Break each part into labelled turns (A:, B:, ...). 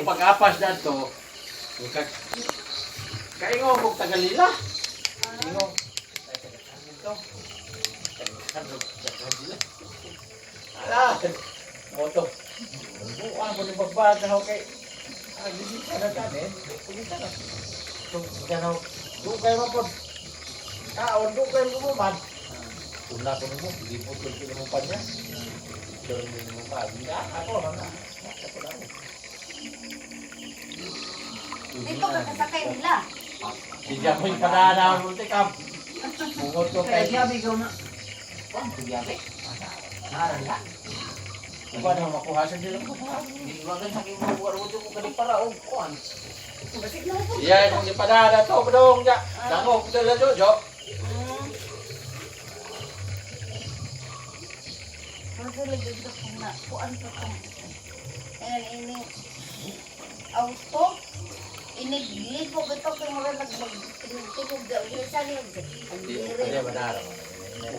A: Akong pag-apas na to, kaingo kong tagalila. Ingo. Ala, moto. Bukan ko ni bagbag na kay. Ah, dili ka na kanin. Pugita na. Tung ganaw. Do kay mo pod. Kaon do kay mo man. Tula ko nimo, di po tul mo pa niya. Doon mo pa. Ako na. Ako na.
B: Dito ka kasakay nila.
A: Hindi ako yung padana mo tikam. Bungot ko kay
C: Kaya gabi na. Kuan gabi. Naran la.
A: Kuha na makuha sa dilo ko.
C: Giwagan sa kay mga buwar ko kani para og kuan.
B: Basig na po.
A: Iya, yung ipadana to, padong ya. Dako ko dala jojo.
B: Masala gyud ko na kuan pa tong. Ayan ini auto inig lipo gito kay mura nag tingog daw sa niya. Ang
A: Hindi
B: diri.
A: madara.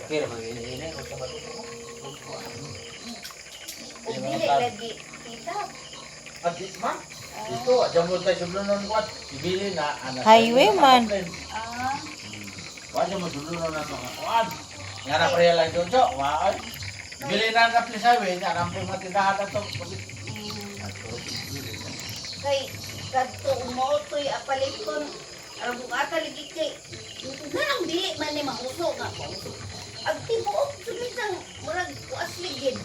C: Okay ra man ini og sa bato.
B: Ug dili lagi kita.
A: Adi man. Dito, adyan mo tayo sulunon kuan. Ibili na ana.
D: Highway man.
B: Ah,
A: Kuan mo sulunon na to kuan. Nga na pareha lang jojo, waay. Ibili na na please highway, nga rampong matindahan na to.
B: Kay kadto umotoy apaliton aron kung ata lagi kay nganong dili man ni mauso nga mauso. Ag tibuok sumitang murag kuas ligid.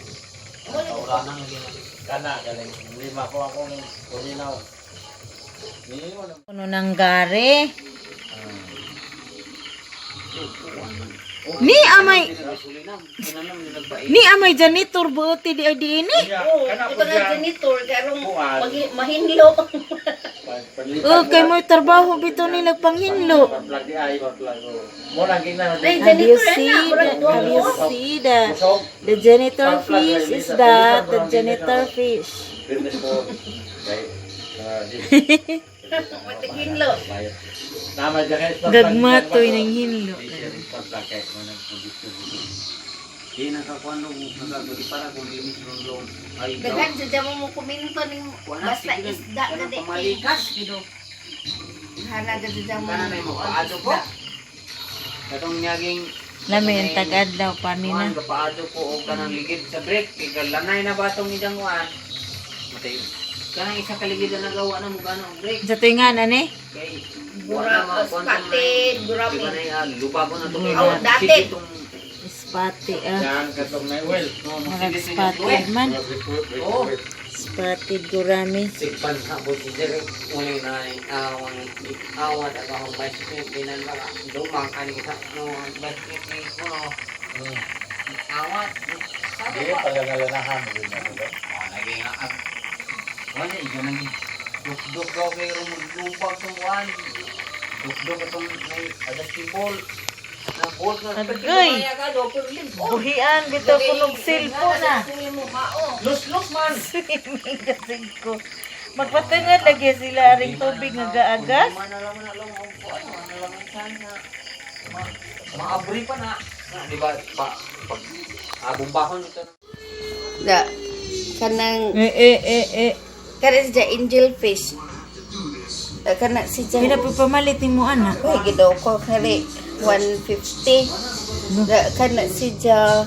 B: Mo lagi
C: Wala nang lagi na.
A: Kana galing lima ko akong ulinaw. Ni wala.
D: Kuno ng gare. Ni amay ni amay janitor buoti di ay diini.
B: Oo, ito na janitor kay aron mahinlo.
D: Oh, kay mo trabaho bitaw ni nagpanghinlo.
A: Plug di ay mo lang gina.
B: Ay,
D: Have you
B: janitor na,
D: see
B: murag
D: the, have you see the janitor fish is that the janitor fish.
A: Business ko kay
B: Matiginlo.
A: Tama dyan kay
D: Gagmatoy ng hinlo.
C: Di nakakuan og nagagudi para kung di mi sulong ay
B: Daghan sa mo mo kuminto ning basta isda na di.
C: Pamalikas.
B: Hana ga sa mo.
C: Kana na mo paadto ko. Katong nyaging
D: Lami ang tag-adlaw pa ni na.
C: kuan kapaadto ko og kanang ligid sa brake kay galanay na batong idang kuan. Matay. Kanang isa ka ligid na nagawa na mo gana og brake
D: Sa tuwingan ani?
C: kay
B: Gura, spotted, gurami.
C: Di ba na yung lubago na to kay
B: Oh, dati.
D: Spotty ah.
A: Yan katong na well.
D: Murag spotted man.
C: Oh,
D: Spotted gurami.
C: Sigpan sa po si Jerry. Uli na awang awat at akong bicycle binan ba dumang ani sa no bicycle ko awat sabi
A: Di
C: ko
A: pala mo din na to.
C: ah lagi nga ag wala ikaw nang dukduk daw kay rumulubag tong kuan dukduk itong may adjustable na bolt na
D: Agay. Buhian bitaw kunog cellphone ah.
C: Lus-lus man.
D: Swimming kasi ko. Magpatungod lagi sila aring tubig nga gaagas.
C: Manalaman na lang ang kuan, manalaman sana. Maabri pa na. Na, di ba? Pa, pag bumbahon ito.
B: Da kanang
D: Eh eh eh eh.
B: kana siya angel fish. Da kana siya.
D: Pila pa pamalit nimo ana.
B: Uy, gidaw ko kari 150. Da kana siya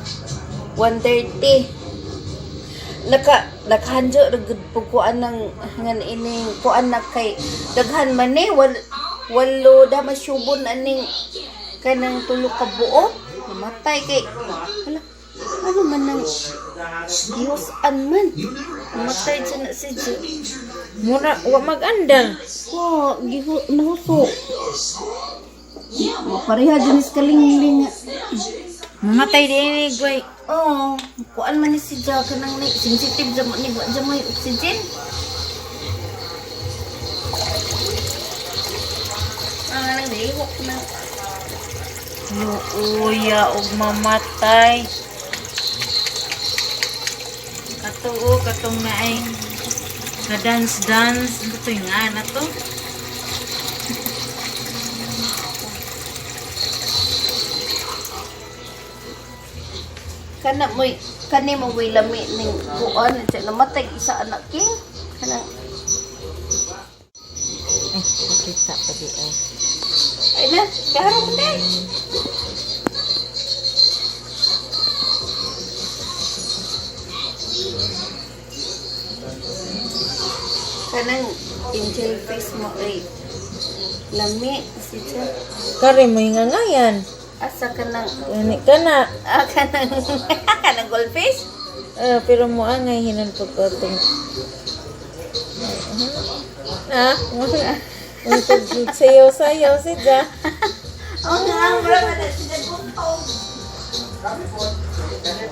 B: 130. Nakahanjo ra gud po kuan ng ngan ining kuan na kay daghan man ni wal walo da masyubon aning kanang tulo ka buo namatay kay hala ano man nang Diyos an man namatay siya na si
D: Muna wa magandang.
B: Oh, gihu nahuso. Pareha din is kalingling.
D: Mamatay din ni Gway.
B: Oh, kuan man ni si Ja kanang ni sensitive sa ni wa ja may oxygen. Ah, nang lihok na.
D: Luuya og mamatay. Katuo katong naay ka dance dance ito nga na to.
B: Kana moy kani mo way lami ning kuan siya namatay isa anak king. Kanang
D: Ay, nakita pa di ay.
B: Ay na, klaro ko na. Kanang angel face mo ay lami si siya.
D: Kare mo nga ngayan.
B: Asa kanang
D: Gani ka na.
B: ah, kanang kanang goldfish?
D: Ah, pero mo angay hinan pag katong. Ah, sayaw-sayaw si Ja.
B: Oh, nga, mura na sila gutom.
A: Kami po, kasi